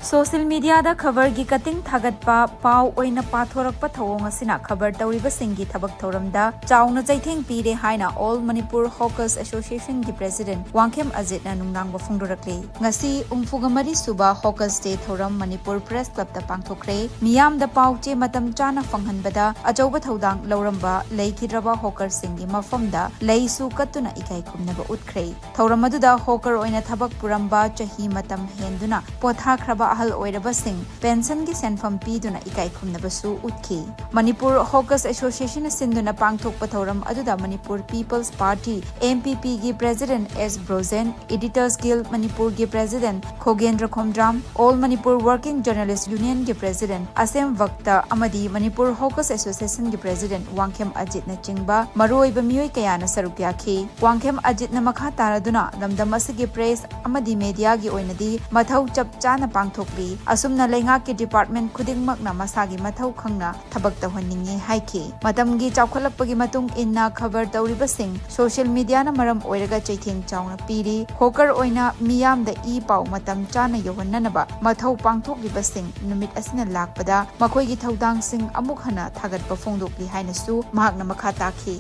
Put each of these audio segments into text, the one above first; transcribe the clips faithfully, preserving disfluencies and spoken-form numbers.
Social ꯃꯤꯗꯤꯌꯥꯗ ꯈꯕꯔꯒꯤ cutting ꯊꯥꯒꯠꯄ, ꯄꯥꯎ ꯑꯣꯏꯅ ꯄꯥꯊꯣꯔꯛꯄ ꯊꯧꯑꯣꯡ ꯑꯁꯤꯅ ꯈꯕꯔ ꯇꯧꯔꯤꯕꯁꯤꯡꯒꯤ ꯊꯕꯛ ꯊꯧꯔꯝꯗ ꯆꯥꯎꯅ ꯆꯩꯊꯦꯡ ꯄꯤꯔꯦ ꯍꯥꯏꯅ All Manipur Hawkers Associationꯒꯤ president Wangkhem ꯑꯖꯤꯠꯅ ꯅꯨꯡꯅꯥꯡꯕ ꯐꯣꯡꯗꯣꯔꯛꯂꯤ꯫ ꯉꯁꯤ ꯍꯨꯝꯐꯨꯒ ꯃꯔꯤ ꯁꯨꯕ Hawkers Day ꯊꯧꯔꯝ ꯃꯅꯤꯄꯨꯔ Press Clubꯇ ꯄꯥꯡꯊꯣꯛꯈ꯭ꯔꯦ꯫ ꯃꯤꯌꯥꯝꯗ ꯄꯥꯎ ꯆꯦ ꯃꯇꯝ ꯆꯥꯅ ꯐꯪꯍꯟꯕꯗ ꯑꯆꯧꯕ ꯊꯧꯗꯥꯡ ꯂꯧꯔꯝꯕ ꯂꯩꯈꯤꯗ꯭ꯔꯕ hawkerꯁꯤꯡꯒꯤ ꯃꯐꯝꯗ ꯂꯩꯁꯨ ꯀꯠꯇꯨꯅ ꯏꯀꯥꯏ ꯈꯨꯝꯅꯕ ꯎꯠꯈ꯭ꯔꯦ꯫ ꯊꯧꯔꯝ ꯑꯗꯨꯗ hawker ꯑꯣꯏꯅ ꯊꯕꯛ ꯄꯨꯔꯝꯕ ꯆꯍꯤ ꯃꯇꯝ ꯍꯦꯟꯗꯨꯅ ꯄꯣꯊꯥꯈ꯭ꯔꯕ ꯑꯍꯜ ꯑꯣꯏꯔꯕꯁꯤꯡ pensionꯒꯤ ꯁꯦꯟꯐꯝ ꯄꯤꯗꯨꯅ ꯏꯀꯥꯏ ꯈꯨꯝꯅꯕꯁꯨ ꯎꯠꯈꯤ꯫ ꯃꯅꯤꯄꯨꯔ Hawkers Associationꯅ ꯁꯤꯟꯗꯨꯅ ꯄꯥꯡꯊꯣꯛꯄ ꯊꯧꯔꯝ ꯑꯗꯨꯗ Manipur People's Party, MPPꯒꯤ president S Brojen, Editors Guild ꯃꯅꯤꯄꯨꯔꯒꯤ president ꯈꯣꯒꯦꯟꯗ꯭ꯔ Khomdram, All Manipur Working Journalist Unionꯒꯤ president ꯑꯁꯦꯝ ꯚꯛꯇ ꯑꯃꯗꯤ ꯃꯅꯤꯄꯨꯔ Hawkers Associationꯒꯤ president ꯋꯥꯡꯈꯦꯝ ꯑꯖꯤꯠꯅꯆꯤꯡꯕ ꯃꯔꯨꯑꯣꯏꯕ ꯃꯤꯑꯣꯏ ꯀꯌꯥꯅ ꯁꯔꯨꯛ ꯌꯥꯈꯤ꯫ ꯋꯥꯡꯈꯦꯝ ꯑꯖꯤꯠꯅ ꯃꯈꯥ ꯇꯥꯔꯗꯨꯅ ꯂꯝꯗꯝ ꯑꯁꯤꯒꯤ press ꯑꯃꯗꯤ mediaꯒꯤ ꯑꯣꯏꯅꯗꯤ ꯃꯊꯧ ꯆꯞ ꯆꯥꯅ ꯄꯥꯡꯊꯣꯛꯂꯤ꯫ ꯑꯁꯨꯝꯅ ꯂꯩꯉꯥꯛꯀꯤ department ꯈꯨꯗꯤꯡꯃꯛꯅ ꯃꯁꯥꯒꯤ ꯃꯊꯧ ꯈꯪꯅ ꯊꯕꯛ ꯇꯧꯍꯟꯅꯤꯡꯏ ꯍꯥꯏꯈꯤ꯫ ꯃꯇꯝꯒꯤ ꯆꯥꯎꯈꯠꯂꯛꯄꯒꯤ ꯃꯇꯨꯡ ꯏꯟꯅ ꯈꯕꯔ ꯇꯧꯔꯤꯕꯁꯤꯡ social mediaꯅ ꯃꯔꯝ ꯑꯣꯏꯔꯒ ꯆꯩꯊꯦꯡ ꯆꯥꯎꯅ ꯄꯤꯔꯤ꯫ Hawker ꯑꯣꯏꯅ ꯃꯤꯌꯥꯝꯗ ꯏ ꯄꯥꯎ ꯃꯇꯝ ꯆꯥꯅ ꯌꯧꯍꯟꯅꯅꯕ ꯃꯊꯧ ꯄꯥꯡꯊꯣꯛꯂꯤꯕꯁꯤꯡ ꯅꯨꯃꯤꯠ ꯑꯁꯤꯅ ꯂꯥꯛꯄꯗ ꯃꯈꯣꯏꯒꯤ ꯊꯧꯗꯥꯡꯁꯤꯡ ꯑꯃꯨꯛ ꯍꯟꯅ ꯊꯥꯒꯠꯄ ꯐꯣꯡꯗꯣꯛꯂꯤ ꯍꯥꯏꯅꯁꯨ ꯃꯍꯥꯛꯅ ꯃꯈꯥ ꯇꯥꯈꯤ꯫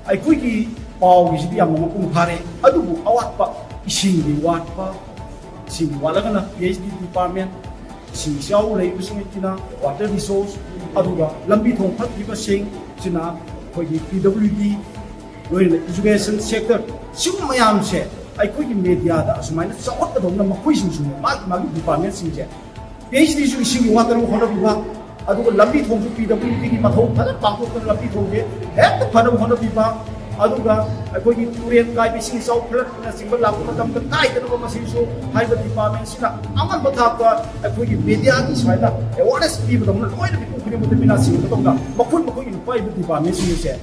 ꯑꯩꯈꯣꯏꯒꯤ ꯄꯥꯎꯒꯤꯁꯤꯗꯤ ꯌꯥꯝꯅ ꯃꯄꯨꯡ ꯐꯥꯔꯦ, ꯑꯗꯨꯕꯨ ꯑꯋꯥꯠꯄ, ꯏꯁꯤꯡꯒꯤ ꯋꯥꯠꯄ, ꯏꯁꯤꯡꯒꯤ ꯋꯥꯠꯂꯒꯅ P H D department, ꯏꯁꯤꯡ ꯏꯆꯥꯎ ꯂꯩꯔꯤꯕꯁꯤꯡ ꯑꯁꯤꯅ water resource, ꯑꯗꯨꯒ ꯂꯝꯕꯤ ꯊꯣꯡ ꯐꯠꯇ꯭ꯔꯤꯕꯁꯤꯡꯁꯤꯅ ꯑꯩꯈꯣꯏꯒꯤ P W D, ꯂꯣꯏꯅꯅ education sector, ꯁꯤꯒꯨꯝꯕ ꯃꯌꯥꯝꯁꯦ ꯑꯩꯈꯣꯏꯒꯤ mediaꯗ ꯑꯁꯨꯃꯥꯏꯅ ꯆꯥꯎꯈꯠꯀꯗꯧꯅ ꯃꯈꯣꯏꯁꯤꯡꯁꯨ ꯃꯥꯒꯤ ꯃꯥꯒꯤ departmentꯁꯤꯡꯁꯦ P H Dꯁꯨ ꯏꯁꯤꯡꯒꯤ ꯋꯥꯠꯇꯅꯕ ꯍꯣꯠꯅꯕꯤꯕ, ꯑꯗꯨꯒ ꯂꯝꯕꯤ ꯊꯣꯡꯁꯨ P W Dꯒꯤ ꯃꯊꯧ ꯐꯖꯅ ꯄꯥꯡꯊꯣꯛꯇꯅ ꯂꯝꯕꯤ ꯊꯣꯡꯁꯦ ꯍꯦꯛꯇ ꯐꯅꯕ ꯍꯣꯠꯅꯕꯤꯕ, ꯑꯗꯨꯒ ꯑꯩꯈꯣꯏꯒꯤ ꯇꯨꯔꯦꯜ ꯀꯥꯏꯕ, ꯏꯁꯤꯡ ꯏꯆꯥꯎ ꯐꯠꯂꯛꯄꯅꯆꯤꯡꯕ ꯂꯥꯛꯄ ꯃꯇꯝꯗ ꯀꯥꯏꯗꯅꯕ ꯃꯁꯤꯁꯨ ꯍꯥꯏꯕ departmentꯁꯤꯅ ꯑꯉꯝꯕ ꯊꯥꯛꯇ ꯑꯩꯈꯣꯏꯒꯤ mediaꯒꯤ ꯁꯨꯃꯥꯏꯅ awareness ꯄꯤꯕꯗꯧꯅ ꯂꯣꯏꯅ ꯃꯤꯄꯨꯝ ꯈꯨꯗꯤꯡꯃꯛꯇ ꯃꯤꯅꯥ ꯁꯤꯡꯒꯗꯧꯅ ꯃꯈꯣꯏ ꯃꯈꯣꯏꯒꯤ ꯅꯨꯄꯥ ꯏꯕ departmentꯁꯤꯡꯁꯦ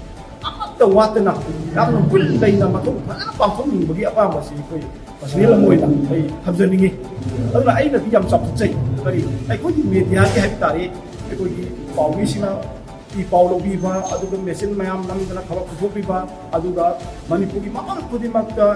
ꯑꯃꯠꯇ ꯋꯥꯠꯇꯅ ꯌꯥꯝꯅ ꯒꯨꯟ ꯂꯩꯅ ꯃꯊꯧ ꯐꯖꯅ ꯄꯥꯡꯊꯣꯛꯅꯤꯡꯕꯒꯤ ꯑꯄꯥꯝꯕꯁꯤ ꯑꯩꯈꯣꯏ personal ꯑꯃ ꯑꯣꯏꯅ ꯑꯩ ꯊꯝꯖꯅꯤꯡꯉꯤ꯫ ꯑꯗꯨꯅ ꯑꯩꯅꯗꯤ ꯌꯥꯝ ꯆꯥꯎꯊꯣꯛꯆꯩ꯫ ꯀꯔꯤ, ꯑꯩꯈꯣꯏꯒꯤ mediaꯒꯤ ꯍꯥꯏꯕ ꯇꯥꯔꯦ, ꯑꯩꯈꯣꯏꯒꯤ ꯄꯥꯎꯃꯤꯁꯤꯡꯅ ꯏ ꯄꯥꯎ ꯂꯧꯕꯤꯕ, ꯑꯗꯨꯒ ꯃꯦꯆꯤꯟ ꯃꯌꯥꯝ ꯅꯝꯗꯅ ꯊꯕꯛ ꯄꯨꯊꯣꯛꯄꯤꯕ, ꯑꯗꯨꯒ ꯃꯅꯤꯄꯨꯔꯒꯤ ꯃꯐꯝ ꯈꯨꯗꯤꯡꯃꯛꯇ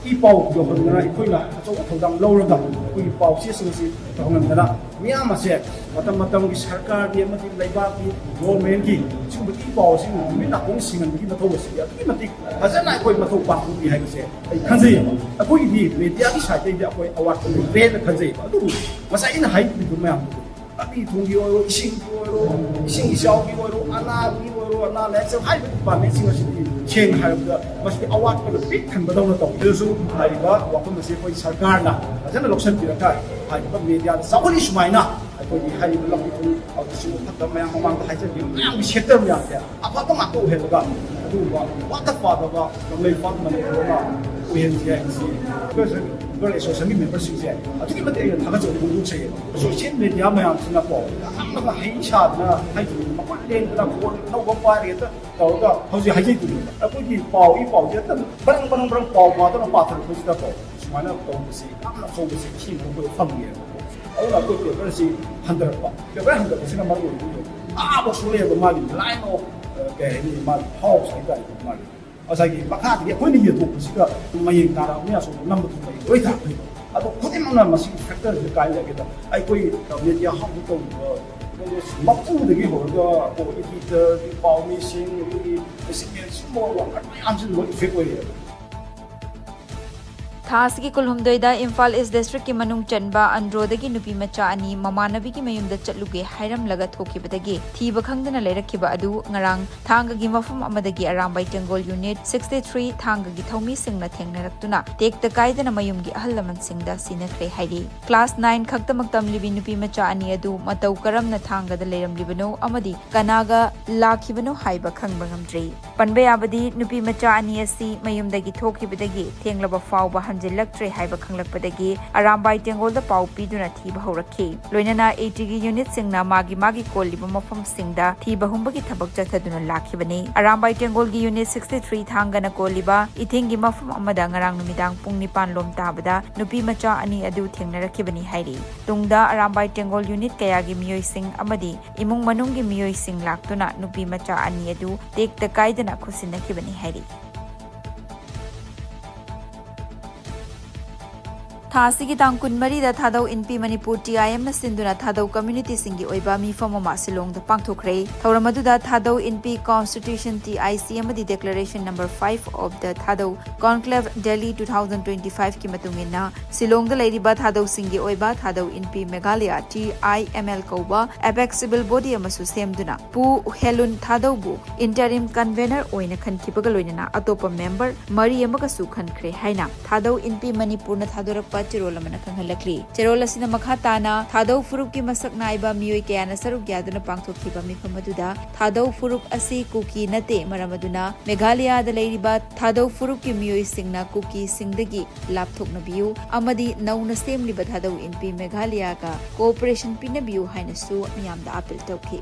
ꯏ ꯄꯥꯎ ꯌꯧꯍꯟꯗꯅ ꯑꯩꯈꯣꯏꯅ ꯑꯆꯧꯕ ꯊꯧꯗꯥꯡ ꯂꯧꯔꯒ ꯑꯩꯈꯣꯏꯒꯤ ꯄꯥꯎ ꯆꯦꯁꯤꯡ ꯑꯁꯤ ꯇꯧꯍꯟꯗꯅ ꯃꯤꯌꯥꯝ ꯑꯁꯦ ꯃꯇꯝ ꯃꯇꯝꯒꯤ ꯁꯔꯀꯥꯔꯒꯤ ꯑꯃꯗꯤ ꯂꯩꯕꯥꯛꯀꯤ ꯒꯣꯔꯃꯦꯟꯒꯤ ꯁꯤꯒꯨꯝꯕ ꯏ ꯄꯥꯎ ꯑꯁꯤ ꯅꯨꯃꯤꯠ ꯅꯥꯀꯣꯡ ꯁꯤꯡꯍꯟꯕꯒꯤ ꯃꯊꯧ ꯑꯁꯤ ꯑꯗꯨꯛꯀꯤ ꯃꯇꯤꯛ ꯐꯖꯅ ꯑꯩꯈꯣꯏ ꯃꯊꯧ ꯄꯥꯡꯊꯣꯛꯄꯤ ꯍꯥꯏꯕꯁꯦ ꯑꯩ ꯈꯟꯖꯩꯌꯦꯕ꯫ ꯑꯩꯈꯣꯏꯒꯤꯗꯤ ꯃꯦꯗꯤꯌꯥꯒꯤ ꯁꯥꯏꯠꯇꯒꯤꯗꯤ ꯑꯩꯈꯣꯏ ꯑꯋꯥꯠꯄ ꯂꯩꯇ꯭ꯔꯦꯅ ꯈꯟꯖꯩꯌꯦꯕ꯫ ꯑꯗꯨꯕꯨ ꯉꯁꯥꯏ ꯑꯩꯅ ꯍꯥꯏꯕꯤꯕ ꯃꯌꯥꯝꯗꯨ, ꯂꯝꯕꯤ ꯊꯣꯡꯒꯤ ꯑꯣꯏꯔꯣ, ꯏꯁꯤꯡꯒꯤ ꯑꯣꯏꯔꯣ, ꯏꯁꯤꯡ ꯏꯆꯥꯎꯒꯤ ꯑꯣꯏꯔꯣ, ꯑꯅꯥꯕꯒꯤ ꯑꯣꯏꯔꯣ, ꯑꯅꯥ ꯂꯥꯏꯌꯦꯡꯁꯪ ꯍꯥꯏꯔꯤꯕ ꯗꯤꯄꯥꯔꯠꯃꯦꯟꯁꯤꯡ ꯑꯁꯤꯗꯤ ꯁꯦꯡꯅ ꯍꯥꯏꯔꯕꯗ ꯃꯁꯤꯗꯤ ꯑꯋꯥꯠꯄꯗ ꯄꯤꯛ ꯊꯟꯕꯗꯧꯅ ꯇꯧꯏ꯫ ꯑꯗꯨꯁꯨ ꯍꯥꯏꯔꯤꯕ ꯋꯥꯐꯝ ꯑꯁꯤ ꯑꯩꯈꯣꯏ ꯁꯔꯀꯥꯔꯅ ꯐꯖꯅ ꯂꯧꯁꯤꯟꯕꯤꯔꯒ ꯍꯥꯏꯔꯤꯕ ꯃꯦꯗꯤꯌꯥꯗ ꯆꯥꯎꯈꯠꯂꯤ ꯁꯨꯃꯥꯏꯅ ꯑꯩꯈꯣꯏꯒꯤ ꯍꯥꯏꯔꯤꯕ ꯂꯝꯕꯤ ꯊꯣꯡ ꯑꯁꯤꯒꯨꯝꯕ ꯐꯠꯇꯕ ꯃꯌꯥꯝ ꯃꯃꯥꯡꯗ ꯍꯥꯏꯖꯈꯤꯕ ꯃꯌꯥꯝꯒꯤ ꯁꯦꯛꯇꯔ ꯃꯌꯥꯝꯁꯦ ꯑꯐꯕ ꯉꯥꯛꯇ ꯑꯣꯏꯍꯜꯂꯒ ꯑꯗꯨꯒꯨꯝꯕ ꯋꯥꯠꯇ ꯄꯥꯗꯕ ꯀꯪꯂꯩꯄꯥꯛ ꯃꯅꯤꯄꯨꯔ ꯑꯃ ꯑꯣꯏꯍꯟꯁꯦ ꯍꯥꯏꯕꯁꯤ ꯑꯩꯈꯣꯏ ꯑꯦꯁꯣꯁꯤꯌꯦꯁꯟꯒꯤ ꯃꯦꯝꯕꯔꯁꯤꯡꯁꯦ ꯑꯗꯨꯛꯀꯤ ꯃꯇꯤꯛ ꯑꯩꯅ ꯊꯥꯒꯠꯆꯕ ꯐꯣꯡꯗꯣꯛꯆꯩꯌꯦꯕ꯫ ꯁꯣꯁꯤꯌꯦꯜ ꯃꯦꯗꯤꯌꯥ ꯃꯌꯥꯝꯁꯤꯅꯀꯣ ꯌꯥꯝꯅ ꯍꯩ ꯁꯥꯗꯅ ꯍꯥꯏꯗꯤ ꯃꯈꯨꯠ ꯂꯦꯡꯗꯅ ꯐꯣꯟ ꯑꯅꯧꯕ ꯄꯥꯏꯔꯦ ꯍꯦꯛꯇ ꯇꯧꯔꯒ ꯍꯧꯖꯤꯛ ꯍꯥꯏꯖꯩꯗꯨꯅꯦꯕ꯫ ꯑꯩꯈꯣꯏꯒꯤ ꯄꯥꯎ ꯏ ꯄꯥꯎꯁꯦ ꯍꯦꯛꯇ ꯕ꯭ꯔꯪ ꯕ꯭ꯔꯪ ꯕ꯭ꯔꯪ ꯄꯥꯎ ꯄꯥꯗꯅ ꯄꯥꯊꯔꯛꯄꯁꯤꯗꯀꯣ ꯁꯨꯃꯥꯏꯅ ꯇꯧꯕꯁꯤ ꯌꯥꯝꯅ ꯑꯆꯧꯕ ꯆꯩꯊꯦꯡ ꯑꯃ ꯑꯩꯈꯣꯏ ꯐꯪꯉꯦꯕꯀꯣ꯫ ꯑꯗꯨꯅ ꯑꯩꯈꯣꯏ ꯄꯦꯄꯔꯁꯤ ꯍꯟꯊꯔꯛꯄ, ꯄꯦꯄꯔ ꯍꯟꯊꯔꯛꯄꯁꯤꯅ ꯃꯔꯝ ꯑꯣꯏꯔꯒ ꯑꯥꯐꯥꯎ ꯁꯣꯛꯂꯛꯑꯦꯕ꯫ ꯃꯥꯒꯤ line of, ꯑ, ꯀꯩ ꯍꯥꯏꯅꯤ, ꯃꯥꯒꯤ house ꯍꯥꯏꯇꯥꯔꯦ꯫ ꯃꯥꯒꯤ ꯉꯁꯥꯏꯒꯤ ꯃꯈꯥꯗꯒꯤ ꯑꯩꯈꯣꯏꯅ ꯌꯦꯟꯊꯣꯛꯄꯁꯤꯒ ꯃꯌꯦꯡ ꯇꯥꯔꯛꯑꯕꯅꯤꯅ ꯑꯁꯣꯝꯗ ꯅꯝꯕ ꯊꯨꯡꯕ ꯂꯣꯏ ꯇꯥꯔꯛꯇꯣꯏꯕ꯫ ꯑꯗꯣ ꯈꯨꯗꯤꯡꯃꯛꯅ ꯃꯁꯤꯒꯤ ꯐꯦꯛꯇꯔꯁꯦ ꯀꯥꯏ ꯂꯩꯒꯦꯗ ꯑꯩꯈꯣꯏ ꯃꯦꯗꯤꯌꯥ ꯍꯥꯎꯁꯇ ꯇꯧꯔꯤꯕ ꯃꯄꯨꯗꯒꯤ ꯍꯧꯔꯒ ꯑꯩꯈꯣꯏ ꯏꯗꯤꯇꯔ, ꯄꯥꯎꯃꯤꯁꯤꯡ, ꯑꯩꯈꯣꯏꯒꯤ ꯔꯤꯁꯤꯄꯤꯌꯟ ꯁꯤꯒꯨꯝꯕ ꯋꯥꯔꯀꯔ ꯃꯌꯥꯝꯁꯤꯅ ꯂꯣꯏ ꯏꯐꯦꯛ ꯑꯣꯏꯔꯦꯕ꯫ ꯊꯥ ꯑꯁꯤꯒꯤ ꯀꯨꯟꯍꯨꯝꯗꯣꯏꯗ ꯏꯝꯐꯥꯜ ꯏꯁ ꯗꯤꯁꯇ꯭ꯔꯤꯛꯀꯤ ꯃꯅꯨꯡ ꯆꯟꯕ ꯑꯟꯗ꯭ꯔꯣꯗꯒꯤ ꯅꯨꯄꯤ ꯃꯆꯥ ꯑꯅꯤ ꯃꯃꯥꯟꯅꯕꯤꯒꯤ ꯃꯌꯨꯝꯗ ꯆꯠꯂꯨꯒꯦ ꯍꯥꯏꯔꯝꯂꯒ ꯊꯣꯛꯈꯤꯕꯗꯒꯤ ꯊꯤꯕ ꯈꯪꯗꯅ ꯂꯩꯔꯛꯈꯤꯕ ꯑꯗꯨ ꯉꯔꯥꯡ ꯊꯥꯡꯒꯒꯤ ꯃꯐꯝ ꯑꯃꯗꯒꯤ ꯑꯔꯥꯝꯕꯥꯏ ꯇꯦꯡꯒꯣꯜ ꯌꯨꯅꯤꯠ ꯁꯤꯛꯁꯇꯤ ꯊ꯭ꯔꯤ ꯊꯥꯡꯒꯒꯤ ꯊꯧꯃꯤꯁꯤꯡꯅ ꯊꯦꯡꯅꯔꯛꯇꯨꯅ ꯇꯦꯛꯇ ꯀꯥꯏꯗꯅ ꯃꯌꯨꯝꯒꯤ ꯑꯍꯜ ꯂꯃꯟꯁꯤꯡꯗ ꯁꯤꯟꯅꯈ꯭ꯔꯦ ꯍꯥꯏꯔꯤ꯫ ꯀ꯭ꯂꯥꯁ ꯅꯥꯏꯟ ꯈꯛꯇꯃꯛ ꯇꯝꯂꯤꯕꯤ ꯅꯨꯄꯤ ꯃꯆꯥ ꯑꯅꯤ ꯑꯗꯨ ꯃꯇꯧ ꯀꯔꯝꯅ ꯊꯥꯡꯒꯗ ꯂꯩꯔꯝꯂꯤꯕꯅꯣ ꯑꯃꯗꯤ ꯀꯅꯥꯒ ꯂꯥꯛꯈꯤꯕꯅꯣ ꯍꯥꯏꯕ ꯈꯪꯕ ꯉꯝꯗ꯭ꯔꯤ꯫ ꯄꯟꯕ ꯌꯥꯕꯗꯤ ꯅꯨꯄꯤ ꯃꯆꯥ ꯑꯅꯤ ꯑꯁꯤ ꯃꯌꯨꯝꯗꯒꯤ ꯊꯣꯛꯈꯤꯕꯗꯒꯤ ꯊꯦꯡꯂꯕ ꯐꯥꯎꯕ ꯊꯤꯟꯖꯤꯜꯂꯛꯇ꯭ꯔꯦ ꯍꯥꯏꯕ ꯈꯪꯂꯛꯄꯗꯒꯤ ꯑꯔꯥꯝꯕꯥꯏ ꯇꯦꯡꯒꯣꯜꯗ ꯄꯥꯎ ꯄꯤꯗꯨꯅ ꯊꯤꯕ ꯍꯧꯔꯛꯈꯤ꯫ ꯂꯣꯏꯅꯅ ATꯒꯤ unitꯁꯤꯡꯅ ꯃꯥꯒꯤ ꯃꯥꯒꯤ ꯀꯣꯜꯂꯤꯕ ꯃꯐꯝꯁꯤꯡꯗ ꯊꯤꯕ ꯍꯨꯝꯕꯒꯤ ꯊꯕꯛ ꯆꯠꯊꯗꯨꯅ ꯂꯥꯛꯈꯤꯕꯅꯤ꯫ ꯑꯔꯥꯝꯕꯥꯏ ꯇꯦꯡꯒꯣꯜꯒꯤ unit sixty three ꯊꯥꯡꯒꯅ ꯀꯣꯜꯂꯤꯕ ꯏꯊꯤꯡꯒꯤ ꯃꯐꯝ ꯑꯃꯗ ꯉꯔꯥꯡ ꯅꯨꯃꯤꯗꯥꯡ ꯄꯨꯡ ꯅꯤꯄꯥꯟ ꯂꯣꯝ ꯇꯥꯕꯗ ꯅꯨꯄꯤ ꯃꯆꯥ ꯑꯅꯤ ꯑꯗꯨ ꯊꯦꯡꯅꯔꯛꯈꯤꯕꯅꯤ ꯍꯥꯏꯔꯤ꯫ ꯇꯨꯡꯗ ꯑꯔꯥꯝꯕꯥꯏ ꯇꯦꯡꯒꯣꯜ unit ꯀꯌꯥꯒꯤ ꯃꯤꯑꯣꯏꯁꯤꯡ ꯑꯃꯗꯤ ꯏꯃꯨꯡ ꯃꯅꯨꯡꯒꯤ ꯃꯤꯑꯣꯏꯁꯤꯡ ꯂꯥꯛꯇꯨꯅ ꯅꯨꯄꯤ ꯃꯆꯥ ꯑꯅꯤ ꯑꯗꯨ ꯇꯦꯛꯇ ꯀꯥꯏꯗꯅ ꯈꯨꯠꯁꯤꯟꯅꯈꯤꯕꯅꯤ ꯍꯥꯏꯔꯤ꯫ ꯊꯥ ꯑꯁꯤꯒꯤ ꯇꯥꯡ ꯀꯨꯟꯃꯔꯤꯗ ꯊꯥꯗꯧ ꯏꯟꯄꯤ ꯃꯅꯤꯄꯨꯔ TIMꯅ ꯁꯤꯟꯗꯨꯅ ꯊꯥꯗꯧ communityꯁꯤꯡꯒꯤ ꯑꯣꯏꯕ ꯃꯤꯐꯝ ꯑꯃ ꯁꯤꯂꯣꯡꯗ ꯄꯥꯡꯊꯣꯛꯈ꯭ꯔꯦ꯫ ꯊꯧꯔꯝ ꯑꯗꯨꯗ ꯊꯥꯗꯧ ꯏꯟꯄꯤ Constitution TIC ꯑꯃꯗꯤ Declaration number five of the Thadou Conclave Delhi two thousand twenty fiveꯀꯤ ꯃꯇꯨꯡ ꯏꯟꯅ ꯁꯤꯂꯣꯡꯗ ꯂꯩꯔꯤꯕ ꯊꯥꯗꯧꯁꯤꯡꯒꯤ ꯑꯣꯏꯕ ꯊꯥꯗꯧ ꯏꯟꯄꯤ Meghalaya TIML ꯀꯧꯕ apex civil body ꯑꯃꯁꯨ ꯁꯦꯝꯗꯨꯅ ꯄꯨ ꯍꯦꯂꯨꯟ ꯊꯥꯗꯧꯕꯨ interim convener ꯑꯣꯏꯅ ꯈꯟꯈꯤꯕꯒ ꯂꯣꯏꯅꯅ ꯑꯇꯣꯞꯄ member ꯃꯔꯤ ꯑꯃꯒꯁꯨ ꯈꯟꯈ꯭ꯔꯦ ꯍꯥꯏꯅ ꯊꯥꯗꯧ ꯏꯟꯄꯤ ꯃꯅꯤꯄꯨꯔꯅ ꯊꯥꯗꯣꯔꯛꯄ ꯆꯦꯔꯣꯜ ꯑꯃꯅ ꯈꯪꯍꯜꯂꯛꯂꯤ꯫ ꯆꯦꯔꯣꯜ ꯑꯁꯤꯅ ꯃꯈꯥ ꯇꯥꯅ ꯊꯥꯗꯧ ꯐꯨꯔꯨꯞꯀꯤ ꯃꯁꯛ ꯅꯥꯏꯕ ꯃꯤꯑꯣꯏ ꯀꯌꯥꯅ ꯁꯔꯨꯛ ꯌꯥꯗꯨꯅ ꯄꯥꯡꯊꯣꯛꯈꯤꯕ ꯃꯤꯐꯝ ꯑꯗꯨꯗ ꯊꯥꯗꯧ ꯐꯨꯔꯨꯞ ꯑꯁꯤ ꯀꯨꯀꯤ ꯅꯠꯇꯦ, ꯃꯔꯝ ꯑꯗꯨꯅ ꯃꯦꯘꯥꯂꯌꯥꯗ ꯂꯩꯔꯤꯕ ꯊꯥꯗꯧ ꯐꯨꯔꯨꯞꯀꯤ ꯃꯤꯑꯣꯏꯁꯤꯡꯅ ꯀꯨꯀꯤꯁꯤꯡꯗꯒꯤ ꯂꯥꯞꯊꯣꯛꯅꯕꯤꯌꯨ ꯑꯃꯗꯤ ꯅꯧꯅ ꯁꯦꯝꯂꯤꯕ ꯊꯥꯗꯧ ꯏꯟꯄꯤ ꯃꯦꯘꯥꯂꯌꯥꯒ cooperation ꯄꯤꯅꯕꯤꯌꯨ ꯍꯥꯏꯅꯁꯨ ꯃꯤꯌꯥꯝꯗ appeal ꯇꯧꯈꯤ꯫